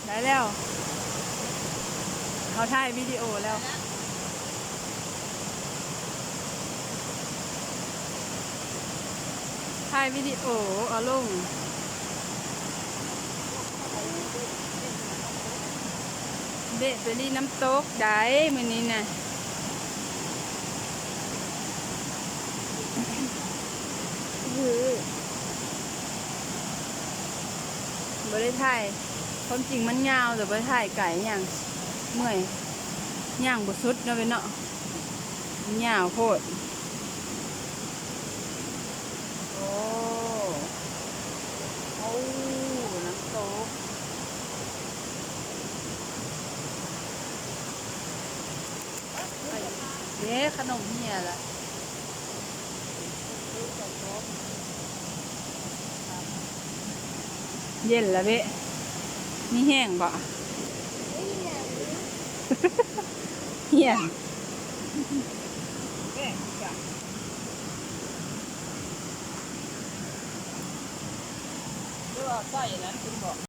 ໄດ້ແລ້ວ ເຮົາຖ່າຍວິດີໂອແລ້ວ ຖ່າຍວິດີໂອເອົາລົງ. ເບະໄປຫຼິ້ນນ້ຳຕົກໃດ໋ມື້ນີ້ນະ. ບໍ່ໄດ້ຖ່າຍ ຄວາມຈິງມັນຍາວ ແຕ່ບໍ່ໄດ້ຖ່າຍໄກ ຍ່າງເມື່ອຍ ຍ່າງບໍ່ສຸດເນາະເວເນາະ ມັນຍາວໂພດ. ໂອ້ ໂອ້ ນ້ຳຕົກ ເດ້ ຂະໜົມເຫຍລະ ເຢັນລະເບະ ມີແຮງບໍ່? ເຫຍ ຫຼືວ່າໃສ່ອັນນັ້ນຂຶ້ນບໍ່?